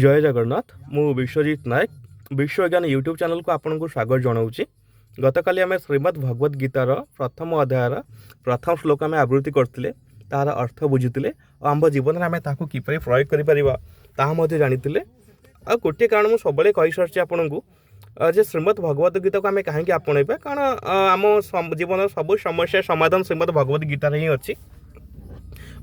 ଜୟ ଜଗନ୍ନାଥ। ମୁଁ ବିଶ୍ୱଜିତ ନାୟକ, ବିଶ୍ୱଜ୍ଞାନ ୟୁଟ୍ୟୁବ୍ ଚ୍ୟାନେଲକୁ ଆପଣଙ୍କୁ ସ୍ୱାଗତ ଜଣାଉଛି। ଗତକାଲି ଆମେ ଶ୍ରୀମଦ୍ ଭଗବତ ଗୀତାର ପ୍ରଥମ ଅଧ୍ୟାୟର ପ୍ରଥମ ଶ୍ଲୋକ ଆମେ ଆବୃତ୍ତି କରିଥିଲେ, ତାହାର ଅର୍ଥ ବୁଝିଥିଲେ ଆଉ ଆମ ଜୀବନରେ ଆମେ ତାହାକୁ କିପରି ପ୍ରୟୋଗ କରିପାରିବା, ତାହା ମଧ୍ୟ ଜାଣିଥିଲେ। ଆଉ ଗୋଟିଏ କାରଣ ମୁଁ ସବୁବେଳେ କହିସାରିଛି ଆପଣଙ୍କୁ ଯେ ଶ୍ରୀମଦ୍ ଭଗବତ ଗୀତାକୁ ଆମେ କାହିଁକି ଆପଣେଇବା। କାରଣ ଆମ ଜୀବନର ସବୁ ସମସ୍ୟା ସମାଧାନ ଶ୍ରୀମଦ୍ ଭଗବତ ଗୀତାରେ ହିଁ ଅଛି।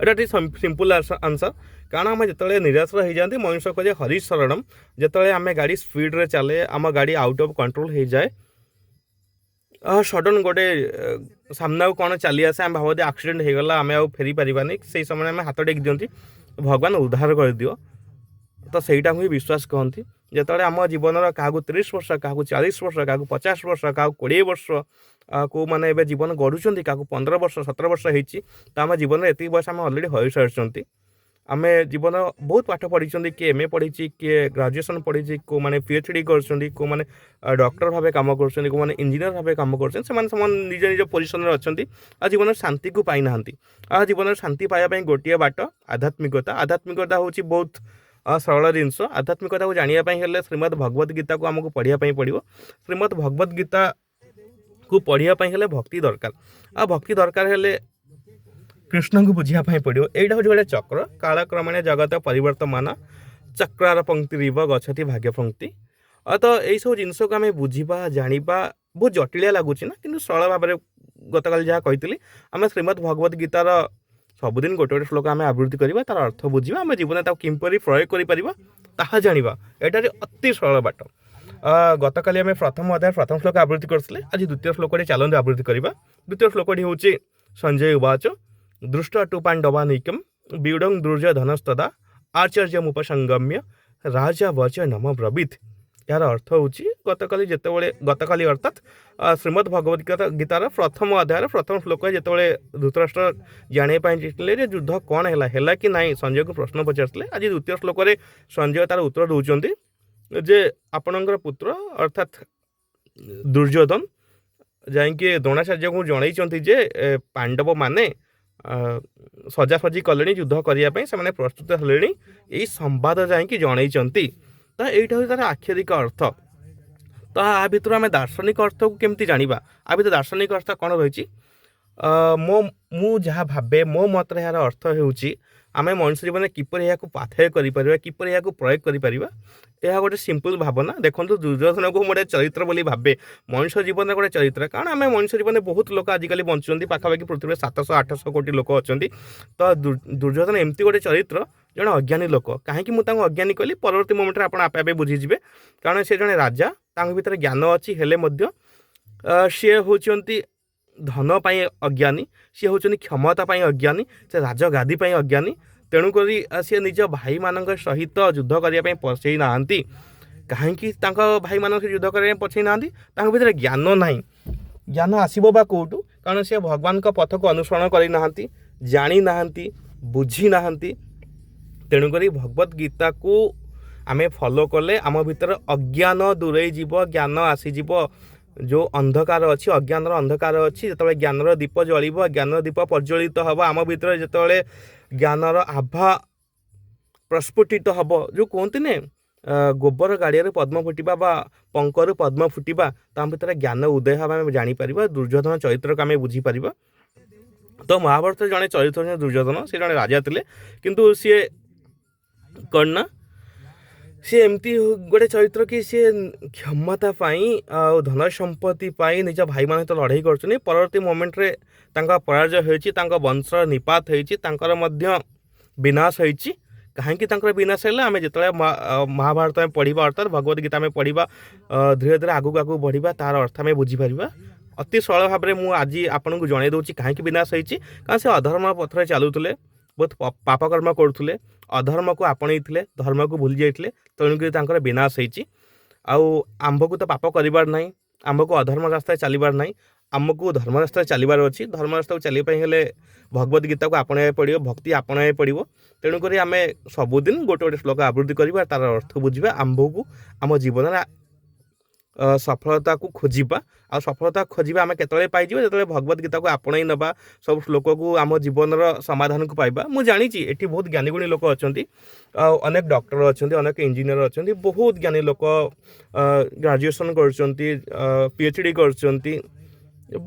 ଏଇଟା ଟିକେ ସିମ୍ପଲ୍ ଆନ୍ସର୍। କାରଣ ଆମେ ଯେତେବେଳେ ନିରାଶ ହେଇଯାଆନ୍ତି, ମଣିଷ କହେ "ହରି ଶରଣମ୍"। ଯେତେବେଳେ ଆମେ ଗାଡ଼ି ସ୍ପିଡ଼ରେ ଚାଲେ, ଆମ ଗାଡ଼ି ଆଉଟ୍ ଅଫ୍ କଣ୍ଟ୍ରୋଲ୍ ହେଇଯାଏ, ସଡ଼ନ୍ ଗୋଟେ ସାମ୍ନାକୁ କ'ଣ ଚାଲି ଆସେ, ଆମେ ଭାବନ୍ତି ଆକ୍ସିଡେଣ୍ଟ ହେଇଗଲା, ଆମେ ଆଉ ଫେରି ପାରିବାନି। ସେଇ ସମୟରେ ଆମେ ହାତ ଟେକି ଦିଅନ୍ତି, "ଭଗବାନ, ଉଦ୍ଧାର କରିଦିଅ"। ତ ସେଇଟାକୁ ହିଁ ବିଶ୍ୱାସ କହନ୍ତି। ଯେତେବେଳେ ଆମ ଜୀବନର କାହାକୁ 30 ବର୍ଷ, କାହାକୁ 40 ବର୍ଷ, କାହାକୁ 50 ବର୍ଷ, କାହାକୁ 20 ବର୍ଷ, କେଉଁମାନେ ଏବେ ଜୀବନ ଗଢ଼ୁଛନ୍ତି, କାହାକୁ 15 ବର୍ଷ, 17 ବର୍ଷ ହେଇଛି, ତ ଆମ ଜୀବନରେ ଏତିକି ବୟସ ଆମେ ଅଲରେଡ଼ି ହୋଇସାରିଛନ୍ତି। ଆମେ ଜୀବନ ବହୁତ ପାଠ ପଢ଼ିଛନ୍ତି। କିଏ ଏମ୍ ଏ ପଢ଼ିଛି, କିଏ ଗ୍ରାଜୁଏସନ୍ ପଢ଼ିଛି, କେଉଁମାନେ ପିଏଚ୍ ଡି କରୁଛନ୍ତି, କେଉଁମାନେ ଡକ୍ଟର ଭାବେ କାମ କରୁଛନ୍ତି, କେଉଁମାନେ ଇଞ୍ଜିନିୟର ଭାବେ କାମ କରୁଛନ୍ତି। ସେମାନେ ସେମାନେ ନିଜ ନିଜ ପୋଜିସନ୍ରେ ଅଛନ୍ତି ଆଉ ଜୀବନରେ ଶାନ୍ତିକୁ ପାଇନାହାନ୍ତି। ଆଉ ଜୀବନରେ ଶାନ୍ତି ପାଇବା ପାଇଁ ଗୋଟିଏ ବାଟ, ଆଧ୍ୟାତ୍ମିକତା। ଆଧ୍ୟାତ୍ମିକତା ହେଉଛି ବହୁତ ସରଳ ଜିନିଷ। ଆଧ୍ୟାତ୍ମିକତାକୁ ଜାଣିବା ପାଇଁ ହେଲେ ଶ୍ରୀମଦ୍ ଭଗବତ ଗୀତାକୁ ଆମକୁ ପଢ଼ିବା ପାଇଁ ପଡ଼ିବ। ଶ୍ରୀମଦ୍ ଭଗବତ ଗୀତାକୁ ପଢ଼ିବା ପାଇଁ ହେଲେ ଭକ୍ତି ଦରକାର, ଆଉ ଭକ୍ତି ଦରକାର ହେଲେ କୃଷ୍ଣଙ୍କୁ ବୁଝିବା ପାଇଁ ପଡ଼ିବ। ଏଇଟା ହେଉଛି ଗୋଟେ ଚକ୍ର। କାଳକ୍ରମେଣ ଜଗତ ପରିବର୍ତ୍ତମାନ ଚକ୍ରାର ପଙ୍କ୍ତିରିବ ଗଚ୍ଛତି ଭାଗ୍ୟ ପଙ୍କ୍ତି। ତ ଏଇସବୁ ଜିନିଷକୁ ଆମେ ବୁଝିବା, ଜାଣିବା। ବହୁତ ଜଟିଳିଆ ଲାଗୁଛି ନା? କିନ୍ତୁ ସରଳ ଭାବରେ ଗତକାଲି ଯାହା କହିଥିଲି, ଆମେ ଶ୍ରୀମଦ୍ ଭଗବତ ଗୀତାର ସବୁଦିନ ଗୋଟେ ଗୋଟେ ଶ୍ଲୋକ ଆମେ ଆବୃତ୍ତି କରିବା, ତାର ଅର୍ଥ ବୁଝିବା, ଆମେ ଜୀବନରେ ତାକୁ କିପରି ପ୍ରୟୋଗ କରିପାରିବା ତାହା ଜାଣିବା। ଏଇଟା ହେଉଛି ଅତି ସରଳ ବାଟ। ଗତକାଲି ଆମେ ପ୍ରଥମ ଅଧ୍ୟାୟ ପ୍ରଥମ ଶ୍ଲୋକ ଆବୃତ୍ତି କରିଥିଲେ। ଆଜି ଦ୍ୱିତୀୟ ଶ୍ଲୋକଟି ଚାଲନ୍ତୁ ଆବୃତ୍ତି କରିବା। ଦ୍ୱିତୀୟ ଶ୍ଲୋକଟି ହେଉଛି, ସଞ୍ଜୟ ଉବାଚ ଦୃଷ୍ଟ୍ୱା ତୁ ପାଣ୍ଡବାନିକମ୍ ବ୍ୟୁଢ଼ଂ ଦୁର୍ଯ୍ୟୋଧନସ୍ତଦା ଆଚାର୍ଯ୍ୟମୁପସଙ୍ଗମ୍ୟ ରାଜା ବଚନମବ୍ରବୀତ୍। ଏହାର ଅର୍ଥ ହେଉଛି, ଗତକାଲି ଯେତେବେଳେ, ଗତକାଲି ଅର୍ଥାତ୍ ଶ୍ରୀମଦ୍ ଭଗବତ ଗୀତାର ପ୍ରଥମ ଅଧ୍ୟାୟର ପ୍ରଥମ ଶ୍ଲୋକ, ଯେତେବେଳେ ଧୃତରାଷ୍ଟ୍ର ଜାଣିବା ପାଇଁ ଚାହିଁଥିଲେ ଯେ ଯୁଦ୍ଧ କ'ଣ ହେଲା, ହେଲା କି ନାହିଁ, ସଞ୍ଜୟକୁ ପ୍ରଶ୍ନ ପଚାରିଥିଲେ। ଆଜି ଦ୍ୱିତୀୟ ଶ୍ଲୋକରେ ସଞ୍ଜୟ ତାର ଉତ୍ତର ଦେଉଛନ୍ତି ଯେ ଆପଣଙ୍କର ପୁତ୍ର ଅର୍ଥାତ୍ ଦୁର୍ଯ୍ୟୋଧନ ଯାଇକି ଦ୍ରୋଣାଚାର୍ଯ୍ୟଙ୍କୁ ଜଣେଇଛନ୍ତି ଯେ ପାଣ୍ଡବମାନେ ସଜାସଜି କଲେଣି ଯୁଦ୍ଧ କରିବା ପାଇଁ, ସେମାନେ ପ୍ରସ୍ତୁତ ହେଲେଣି। ଏଇ ସମ୍ବାଦ ଯାଇକି ଜଣେଇଛନ୍ତି। ତ ଏଇଟା ହେଉଛି ତାର ଆକ୍ଷରିକ ଅର୍ଥ। ତ ଆ ଭିତରୁ ଆମେ ଦାର୍ଶନିକ ଅର୍ଥକୁ କେମିତି ଜାଣିବା? ଆ ଭିତରେ ଦାର୍ଶନିକ ଅର୍ଥ କ'ଣ ରହିଛି? ମୁଁ ଯାହା ଭାବେ, ମୋ ମତରେ ଏହାର ଅର୍ଥ ହେଉଛି, ଆମେ ମଣିଷ ଜୀବନରେ କିପରି ଏହାକୁ ପାଥେୟ କରିପାରିବା, କିପରି ଏହାକୁ ପ୍ରୟୋଗ କରିପାରିବା, ଏହା ଗୋଟେ ସିମ୍ପଲ୍ ଭାବନା। ଦେଖନ୍ତୁ, ଦୁର୍ଯ୍ୟୋଧନକୁ ମୁଁ ଗୋଟେ ଚରିତ୍ର ବୋଲି ଭାବେ, ମଣିଷ ଜୀବନରେ ଗୋଟେ ଚରିତ୍ର। କାରଣ ଆମେ ମଣିଷ ଜୀବନରେ ବହୁତ ଲୋକ ଆଜିକାଲି ବଞ୍ଚୁଛନ୍ତି, ପାଖାପାଖି ପୃଥିବୀରେ 700-800 କୋଟି ଲୋକ ଅଛନ୍ତି। ତ ଦୁର୍ଯ୍ୟୋଧନ ଏମିତି ଗୋଟେ ଚରିତ୍ର, ଜଣେ ଅଜ୍ଞାନୀ ଲୋକ। କାହିଁକି ମୁଁ ତାଙ୍କୁ ଅଜ୍ଞାନୀ କହିଲି, ପରବର୍ତ୍ତୀ ମୋମେଣ୍ଟରେ ଆପଣ ଆପେ ଆପେ ବୁଝିଯିବେ। କାରଣ ସେ ଜଣେ ରାଜା, ତାଙ୍କ ଭିତରେ ଜ୍ଞାନ ଅଛି, ହେଲେ ମଧ୍ୟ ସିଏ ହେଉଛନ୍ତି ଧନ ପାଇଁ ଅଜ୍ଞାନୀ, ସିଏ ହେଉଛନ୍ତି କ୍ଷମତା ପାଇଁ ଅଜ୍ଞାନୀ, ସେ ରାଜଗାଦି ପାଇଁ ଅଜ୍ଞାନୀ। ତେଣୁକରି ସିଏ ନିଜ ଭାଇମାନଙ୍କ ସହିତ ଯୁଦ୍ଧ କରିବା ପାଇଁ ପଛେଇ ନାହାନ୍ତି। କାହିଁକି ତାଙ୍କ ଭାଇମାନଙ୍କ ସହିତ ଯୁଦ୍ଧ କରିବା ପାଇଁ ପଛେଇ ନାହାନ୍ତି? ତାଙ୍କ ଭିତରେ ଜ୍ଞାନ ନାହିଁ। ଜ୍ଞାନ ଆସିବ ବା କେଉଁଠୁ? କାରଣ ସେ ଭଗବାନଙ୍କ ପଥକୁ ଅନୁସରଣ କରିନାହାନ୍ତି, ଜାଣିନାହାନ୍ତି, ବୁଝି ନାହାନ୍ତି। ତେଣୁକରି ଭଗବତ ଗୀତାକୁ ଆମେ ଫଲୋ କଲେ ଆମ ଭିତରେ ଅଜ୍ଞାନ ଦୂରେଇ ଯିବ, ଜ୍ଞାନ ଆସିଯିବ। ଯେଉଁ ଅନ୍ଧକାର ଅଛି, ଅଜ୍ଞାନର ଅନ୍ଧକାର ଅଛି, ଯେତେବେଳେ ଜ୍ଞାନର ଦୀପ ଜଳିବ, ଜ୍ଞାନର ଦୀପ ପ୍ରଜ୍ୱଳିତ ହେବ, ଆମ ଭିତରେ ଯେତେବେଳେ ଜ୍ଞାନର ଆଭା ପ୍ରସ୍ଫୁଟିତ ହେବ, ଯେଉଁ କୁହନ୍ତିନି ଗୋବର ଗାଡ଼ିଆରେ ପଦ୍ମ ଫୁଟିବା ବା ପଙ୍କରୁ ପଦ୍ମ ଫୁଟିବା, ତ ଆମ ଭିତରେ ଜ୍ଞାନ ଉଦୟ ହେବା ଆମେ ଜାଣିପାରିବା, ଦୁର୍ଯ୍ୟୋଧନ ଚରିତ୍ରକୁ ଆମେ ବୁଝିପାରିବା। ତ ମହାଭାରତରେ ଜଣେ ଚରିତ୍ର ଦୁର୍ଯ୍ୟୋଧନ, ସେ ଜଣେ ରାଜା ଥିଲେ। କିନ୍ତୁ ସିଏ କ'ଣ ନା ସିଏ ଏମିତି ଗୋଟେ ଚରିତ୍ର କି ସିଏ କ୍ଷମତା ପାଇଁ ଆଉ ଧନ ସମ୍ପତ୍ତି ପାଇଁ ନିଜ ଭାଇମାନଙ୍କ ସହିତ ଲଢ଼େଇ କରୁଛନ୍ତି। ପରବର୍ତ୍ତୀ ମୋମେଣ୍ଟରେ ତାଙ୍କ ପରାଜୟ ହୋଇଛି, ତାଙ୍କ ବଂଶର ନିପାତ ହେଇଛି, ତାଙ୍କର ମଧ୍ୟ ବିନାଶ ହେଇଛି। କାହିଁକି ତାଙ୍କର ବିନାଶ ହେଲା? ଆମେ ଯେତେବେଳେ ମହାଭାରତ ଆମେ ପଢ଼ିବା, ଅର୍ଥାତ୍ ଭଗବତ ଗୀତା ଆମେ ପଢ଼ିବା, ଧୀରେ ଧୀରେ ଆଗକୁ ଆଗକୁ ବଢ଼ିବା, ତାର ଅର୍ଥ ଆମେ ବୁଝିପାରିବା। ଅତି ସରଳ ଭାବରେ ମୁଁ ଆଜି ଆପଣଙ୍କୁ ଜଣାଇ ଦେଉଛି କାହିଁକି ବିନାଶ ହେଇଛି। କାରଣ ସେ ଅଧର୍ମ ପଥରେ ଚାଲୁଥିଲେ, ବହୁତ ପାପକର୍ମ କରୁଥିଲେ, ଅଧର୍ମକୁ ଆପଣେଇଥିଲେ, ଧର୍ମକୁ ଭୁଲି ଯାଇଥିଲେ, ତେଣୁକରି ତାଙ୍କର ବିନାଶ ହେଇଛି। ଆଉ ଆମ୍ଭକୁ ତ ପାପ କରିବାର ନାହିଁ, ଆମ୍ଭକୁ ଅଧର୍ମ ରାସ୍ତାରେ ଚାଲିବାର ନାହିଁ, ଆମକୁ ଧର୍ମ ରାସ୍ତାରେ ଚାଲିବାର ଅଛି। ଧର୍ମ ରାସ୍ତାକୁ ଚାଲିବା ପାଇଁ ହେଲେ ଭଗବତ ଗୀତାକୁ ଆପଣେଇବାକୁ ପଡ଼ିବ, ଭକ୍ତି ଆପଣେଇବାକୁ ପଡ଼ିବ। ତେଣୁକରି ଆମେ ସବୁଦିନ ଗୋଟେ ଗୋଟେ ଶ୍ଲୋକ ଆବୃତ୍ତି କରିବା, ତାର ଅର୍ଥ ବୁଝିବା, ଆମ୍ଭକୁ ଆମ ଜୀବନରେ ସଫଳତାକୁ ଖୋଜିବା। ଆଉ ସଫଳତା ଖୋଜିବା ଆମେ କେତେବେଳେ ପାଇଯିବା? ଯେତେବେଳେ ଭଗବତ ଗୀତାକୁ ଆପଣେଇ ନେବା, ସବୁ ଶ୍ଲୋକକୁ ଆମ ଜୀବନର ସମାଧାନକୁ ପାଇବା। ମୁଁ ଜାଣିଛି ଏଠି ବହୁତ ଜ୍ଞାନୀଗୁଣୀ ଲୋକ ଅଛନ୍ତି, ଆଉ ଅନେକ ଡକ୍ଟର ଅଛନ୍ତି, ଅନେକ ଇଞ୍ଜିନିୟର ଅଛନ୍ତି, ବହୁତ ଜ୍ଞାନୀ ଲୋକ ଗ୍ରାଜୁଏସନ୍ କରୁଛନ୍ତି, PhD କରୁଛନ୍ତି,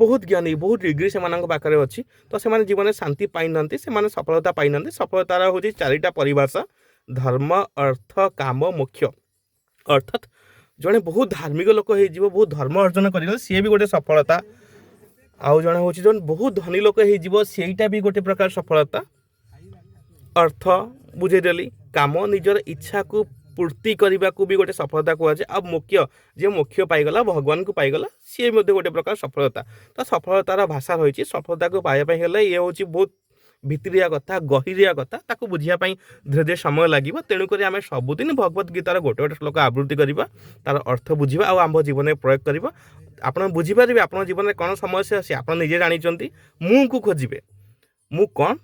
ବହୁତ ଜ୍ଞାନୀ, ବହୁତ ଡିଗ୍ରୀ ସେମାନଙ୍କ ପାଖରେ ଅଛି। ତ ସେମାନେ ଜୀବନରେ ଶାନ୍ତି ପାଇନାହାନ୍ତି, ସେମାନେ ସଫଳତା ପାଇନାହାନ୍ତି। ସଫଳତାର ହେଉଛି ଚାରିଟା ପରିଭାଷା: ଧର୍ମ, ଅର୍ଥ, କାମ, ମୋକ୍ଷ। ଅର୍ଥାତ୍ ଜଣେ ବହୁତ ଧାର୍ମିକ ଲୋକ ହେଇଯିବ, ବହୁତ ଧର୍ମ ଅର୍ଜନ କରିଗଲେ ସିଏ ବି ଗୋଟେ ସଫଳତା। ଆଉ ଜଣେ ହେଉଛି ଜଣେ ବହୁତ ଧନୀ ଲୋକ ହେଇଯିବ, ସେଇଟା ବି ଗୋଟେ ପ୍ରକାର ସଫଳତା। ଅର୍ଥ ବୁଝେଇଦେଲି। କାମ, ନିଜର ଇଚ୍ଛାକୁ ପୂର୍ତ୍ତି କରିବାକୁ ବି ଗୋଟେ ସଫଳତା କୁହାଯାଏ। ଆଉ ମୋକ୍ଷ, ଯିଏ ମୋକ୍ଷ ପାଇଗଲା, ଭଗବାନଙ୍କୁ ପାଇଗଲା, ସିଏ ମଧ୍ୟ ଗୋଟେ ପ୍ରକାର ସଫଳତା। ତ ସଫଳତାର ଭାଷା ରହିଛି। ସଫଳତାକୁ ପାଇବା ପାଇଁ ହେଲେ ଇଏ ହେଉଛି ବହୁତ ଭିତରିଆ କଥା, ଗହିରିଆ କଥା, ତାକୁ ବୁଝିବା ପାଇଁ ଧୀରେ ଧୀରେ ସମୟ ଲାଗିବ। ତେଣୁକରି ଆମେ ସବୁଦିନ ଭଗବତ ଗୀତାର ଗୋଟେ ଗୋଟେ ଶ୍ଲୋକ ଆବୃତ୍ତି କରିବା, ତାର ଅର୍ଥ ବୁଝିବା ଆଉ ଆମ ଜୀବନରେ ପ୍ରୟୋଗ କରିବା। ଆପଣ ବୁଝିପାରିବେ ଆପଣଙ୍କ ଜୀବନରେ କ'ଣ ସମସ୍ୟା ଅଛି, ଆପଣ ନିଜେ ଜାଣିଛନ୍ତି। ମୁଁକୁ ଖୋଜିବେ, ମୁଁ କ'ଣ,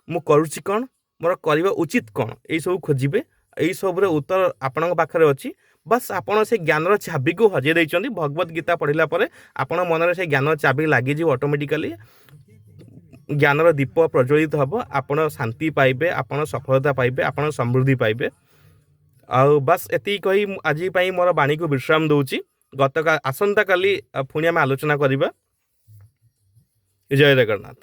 ମୁଁ କରୁଛି କ'ଣ, ମୋର କରିବା ଉଚିତ କ'ଣ, ଏଇସବୁ ଖୋଜିବେ। ଏଇସବୁର ଉତ୍ତର ଆପଣଙ୍କ ପାଖରେ ଅଛି। ବାସ୍, ଆପଣ ସେ ଜ୍ଞାନର ଚାବିକୁ ହଜେଇ ଦେଇଛନ୍ତି। ଭଗବତ ଗୀତା ପଢ଼ିଲା ପରେ ଆପଣ ମନରେ ସେ ଜ୍ଞାନ ଚାବି ଲାଗିଯିବ ଅଟୋମେଟିକାଲି, ଜ୍ଞାନର ଦୀପ ପ୍ରଜ୍ୱଳିତ ହେବ, ଆପଣ ଶାନ୍ତି ପାଇବେ, ଆପଣ ସଫଳତା ପାଇବେ, ଆପଣ ସମୃଦ୍ଧି ପାଇବେ। ଆଉ ବାସ୍, ଏତିକି କହି ମୁଁ ଆଜି ପାଇଁ ମୋର ବାଣୀକୁ ବିଶ୍ରାମ ଦେଉଛି। ଆସନ୍ତାକାଲି ପୁଣି ଆମେ ଆଲୋଚନା କରିବା। ଜୟ ଜଗନ୍ନାଥ।